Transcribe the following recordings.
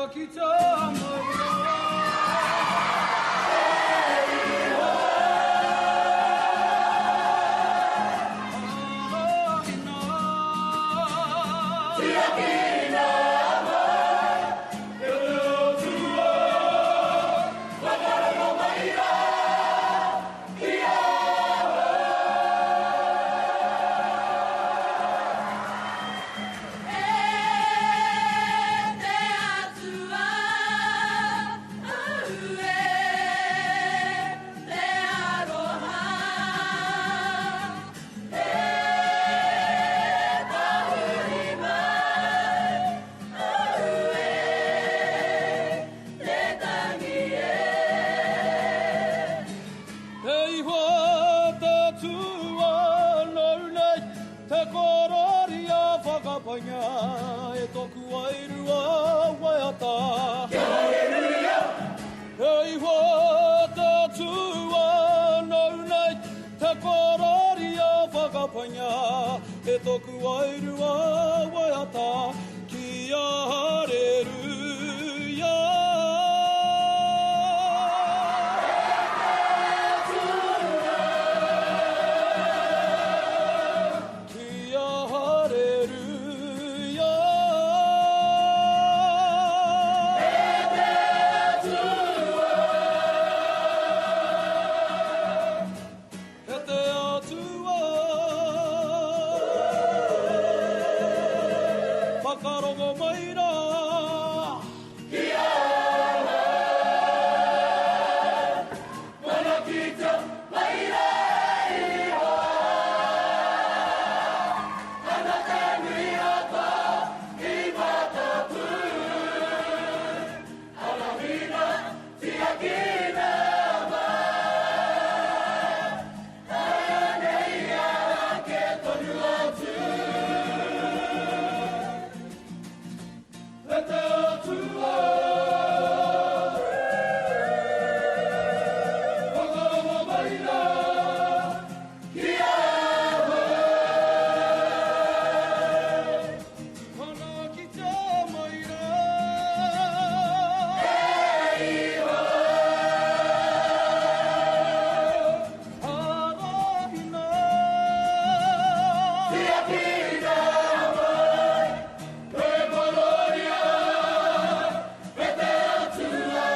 Manakitia mai rā. Arahina. Tiakina mai e te Atua, whakarongo mai rā ki ahau. E te Atua, aue, te aroha, e tahuri mai, aue, te tangi e. E iho te Atua nau nei, te kororia whakapainga e toku wairua waiata. Kia hareruia! E iho te Atua nau nei, te kororia whakapainga e toku wairua waiata. Kia hareruia! Kia hareruia! E te Atua, whakarongo mai rā. Ki ahau, manakitia mai rā iho. Ana te nui a tā i matapū, arahina, tiakina mai, anei ake tonu atu. E te Atua, whakarongo mai rā. Ki ahau. Manakitia mai rā. E iho. Arahina. Tiakina mai, te kororia, e te Atua.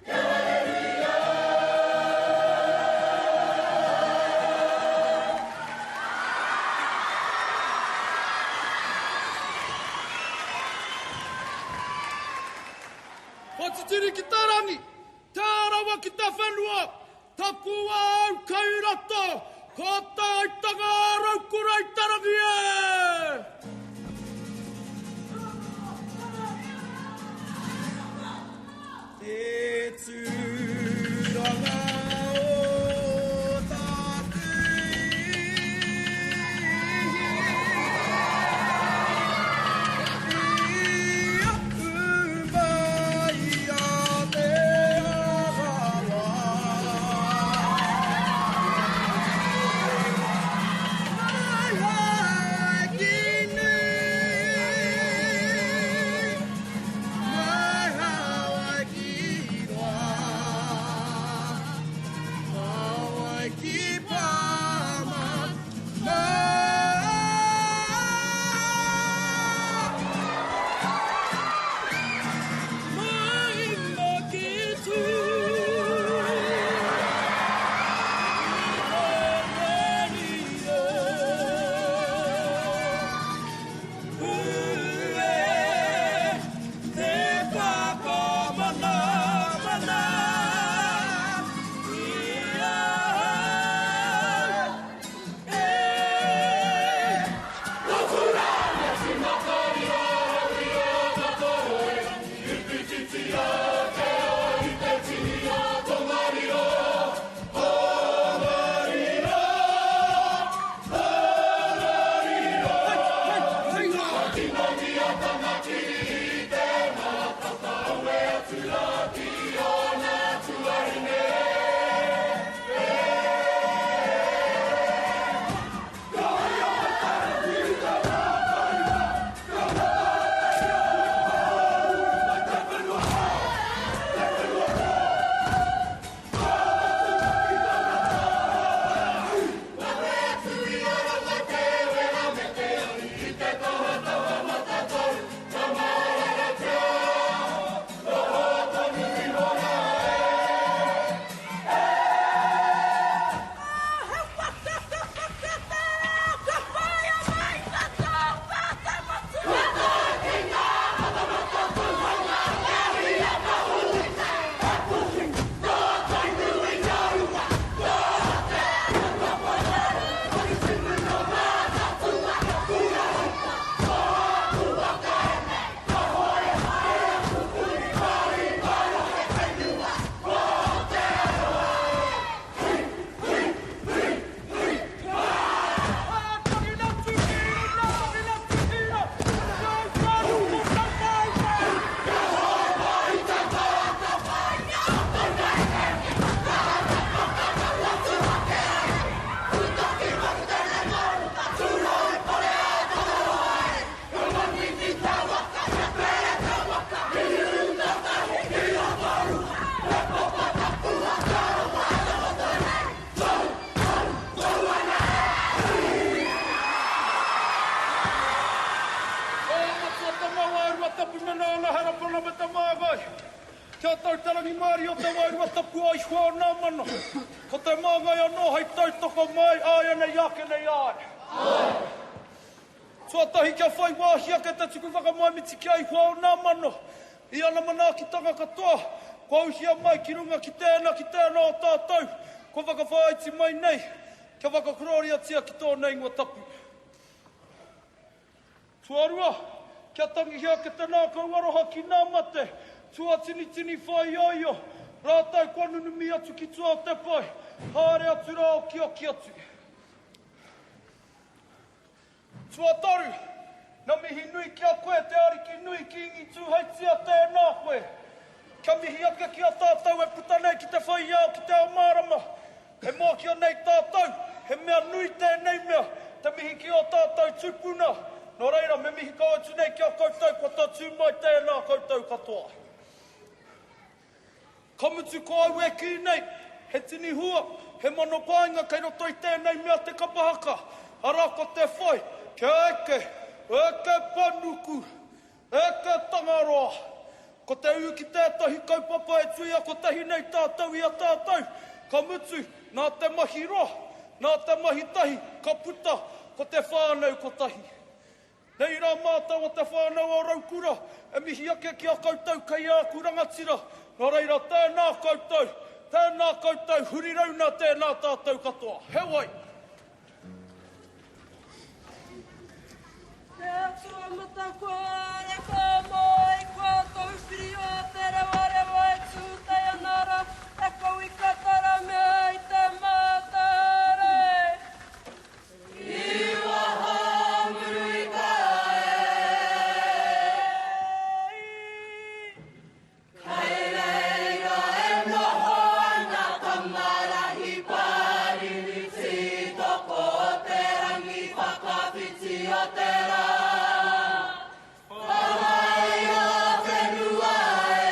Kia hareruia. Whatitiri ki te rangi, Te Arawa ki te whenua, taku au kei roto, ko te aitanga a Raukura i te rangi e! Te tūranga o tāku ihi, i ahu mai a Te Arawa. Mai Hawaiki nui, mai Hawaiki roa, Hawaiki pāmamao. Mai Maketu. Tapu me nā ana herapana me te māngai. Kia tau te rangimārie o te wairua tapu a Ihua o nā mano. Ko te māngai anō hei tautoko mai āianei āke nei āe. Tuatahi kia whai wāhi ake te tuku whakamoemiti ki a Ihua o nā mano i ana manaakitanga katoa kua uhia mai ki runga ki tēnā ki tēnā o tātou kua whakawhāiti mai nei kia whakakorōriatia ki tōna ingoa tapu. Tuarua, kia tangihia ake te ngākau aroha ki ngā mate, tuatinitini whāioio, rātou kua nunumi atu ki tua o te pae, haere atu rā okioki atu. Tuatoru, na mihi nui ki a koe te Ariki nui Kīngi Tūheitia tēnā koe. Kia mihi ake ki a tātou e puta nei ki te whai ao ki te ao mārama, E mōhio nei tātou, he mea nui tēnei mea, te mihi ki ō tātou tūpuna, nō reira, me mihi kau atu nei ki a koutou kua tatū mai tēnā koutou katoa. Ka mutu ko au e kī nei, he tini hua, he mano painga kei roto i tēnei mea te kapa haka, arā ko te whai, kia eke, eke panuku, Eke Tangaroa! Ko te ū ki tētahi kaupapa e tuia kotahi nei tātou i a tātou, ka mutu, nā te mahi roa, nā te mahi tahi, ka puta ko te whānau kotahi. Nei rā mātou o te whānau o Raukura e mihi ake ki a koutou kei āku rangatira, nō reira tēnā koutou, tēnā koutou, huri rauna tēnā tātou katoa. Heoi! Te Atua matakore kua moe kua tauwhiri o te rewarewa e tūtei ana ra e kauika taramea i te mātare. I waho muru i ka e. Kei reira e noho ana Tamarahi Pariri Tītoko o te rangi whakawhiti o te rā. Whawhai o whenua e.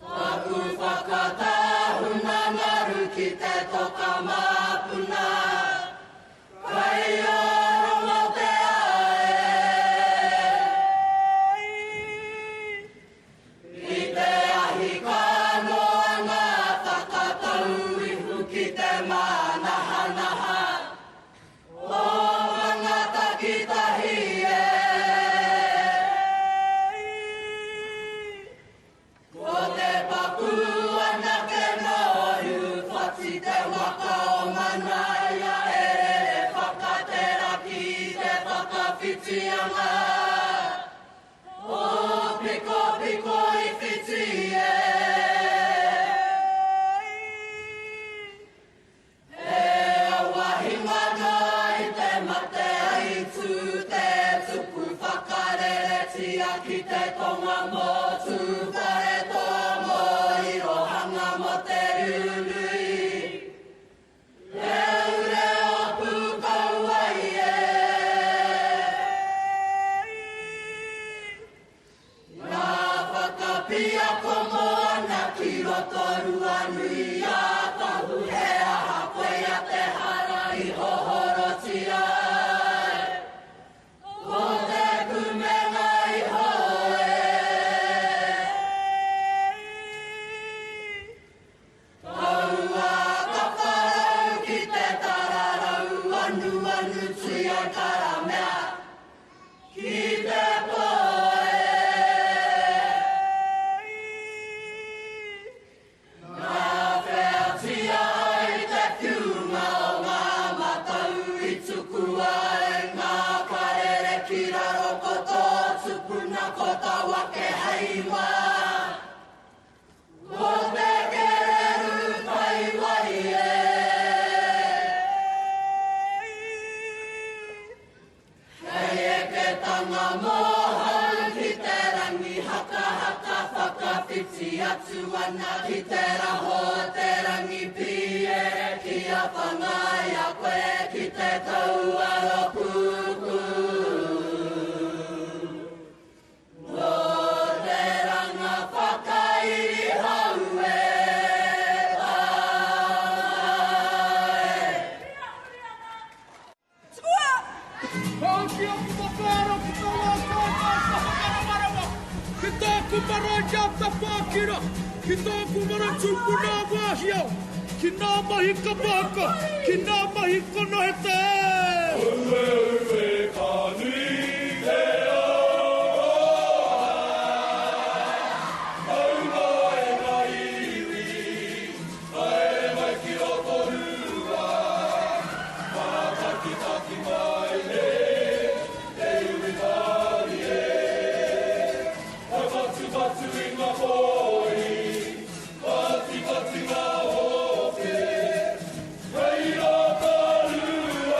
Taku whakatahuna ngaru ki te toka māpuna. Kai a Rongotea e. I te ahi ka noa ngā whakatau ihu ki te mānahanaha o Mangatakitahi e. Ko te pakū anake nō Riuwhati te waka o Manaia e rere whakateraki i te whakawhitianga o Pikopiko i whiti e. He awa hinga noa i te mate aitū te tuku whakareretia ki te tonga mō Tūwharetoa mō Irohanga mō Te Riu Nui. He ure o Pūkauai e. Ngā whakapiako moana ki Rotorua nui a Tahu he aha koia te hara i hohorotia ai Ko te kumenga iho e Kaua ka wharau ki te tararau anuanutia karamea Ki te pō e. Nā wheatia ai te whiunga o ngā matau i tukua e ngā karere ki raro ko tō tupuna ko Tawake hei wā. Ko te kererū kai wai e. Hei eketanga mōhou ki te rangi hakahaka whakawhiti atu ana ki te raho o te rangi pīere kia whangaia koe ki te tauaro pūkū. Nō te ranga whakairi hou e tāna e. Tukua! hoki aku whakaaro ki tō wā kāinga o Whakamarama, ki tōku marae ki a Tapākira, ki tōku marae tūpuna a Wāhiao, ki nā mahi kapa haka, ki nā mahi konohete e! Aue, aue, ka nui te aroha, Nau mai nga iwi, Haere mai ki Rotorua, Mātakitaki mai nei, te iwi mārie. Kai patupatu i ngā poi, patipati ngā ope, Reira ka rua.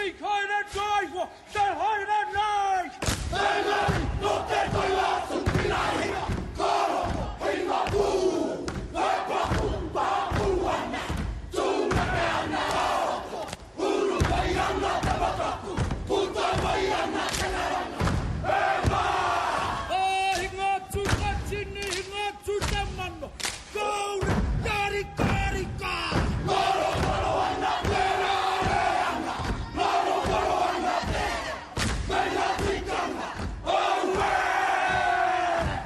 Kī haere nei, te haere nei! Engari, nō te toiwa atu ki ngā hinga, ka rongo i ngā pū, e paku, paku ana, tūmeke ana a roto, uru mai ana te mataku, puta mai ana te karanga, e mā! Ā, hinga atu te tini, hinga atu te mano, Kauri, karikarika! Ngaro ana tērā reanga, ngaro ana tērā, me ngā tikanga, auē!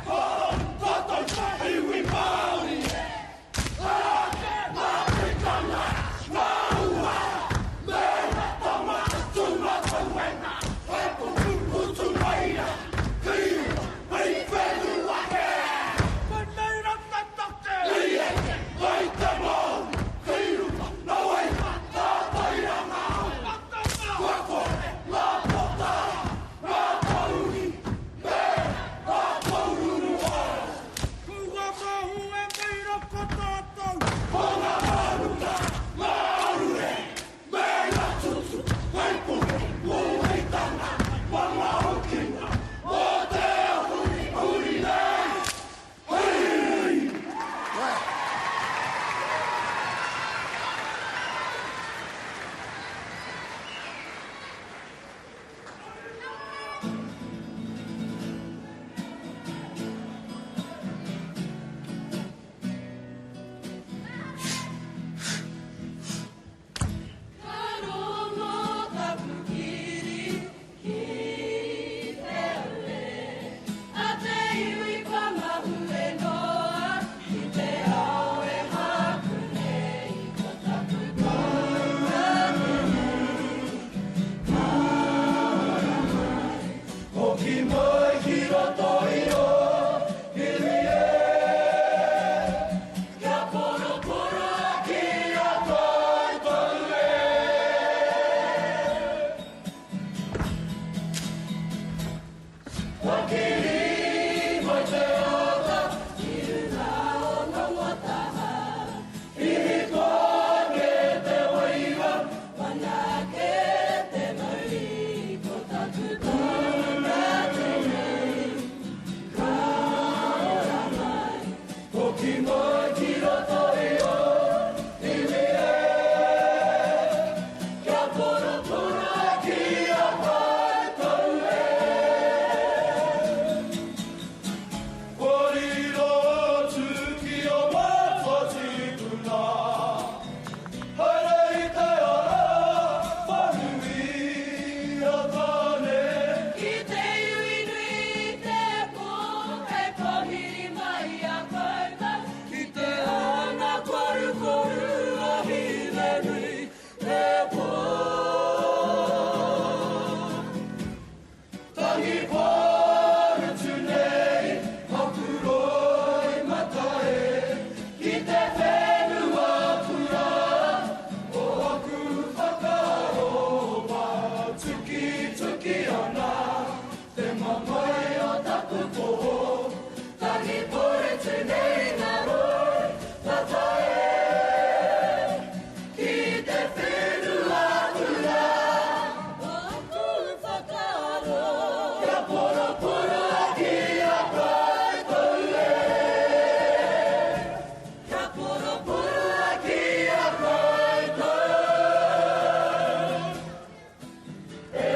Horo tātou te iwi Māori e! Arā ngā tikanga, ngā uara, me ngā tama tūmatauenga, e pupuputu mai rā, ki runga i whenua kē! Konei ra te take! I eke ai te Māori ki runga nā wai ngā tātairanga kua kore ngā potara, ngā tauri me ngā poururuao. Ko ngā māhū e mei ra ko tātou. Ko ngā mānuka, ngā arure me ngā tutu hei puke pūheitanga mā ngā hokinga o te ao huri nei. Hei! Ka rongo taku kiri ki te aue a te iwi kua mahue noa ki te ao e haku nei ko taku taonga tenei ka ora mai. Hoki mai ki roto i o iwi e. Kia poroporoa ki a koutou e. Whakiri mai te ata ki runga o Ngongotaha. I hiko ake te wairua. Whanake te mauri ko taku taonga tenei. Ka ora mai. Hoki mai ki roto i o iwi e. Kia poroporoa ki a koutou e. Kua riro atu ki o mātua tīpuna. Haere i te ara whānui a Tāne. Ki te iwi nui i te pō, kei pōhiri mai i a koutou. Ki te ana korukoru a Hinenui te pō. Tangi porutu nei, hakuroi mata e, ki te whenua kura, o aku whakaaro mātukituki ana, te mamae o taku poho. Tangi porutu nei ngā roi mata e, ki te whenua kura, o aku whakaaro. Kia poroporoa ki a koutou e. Kia poroporoa ki a koutou e.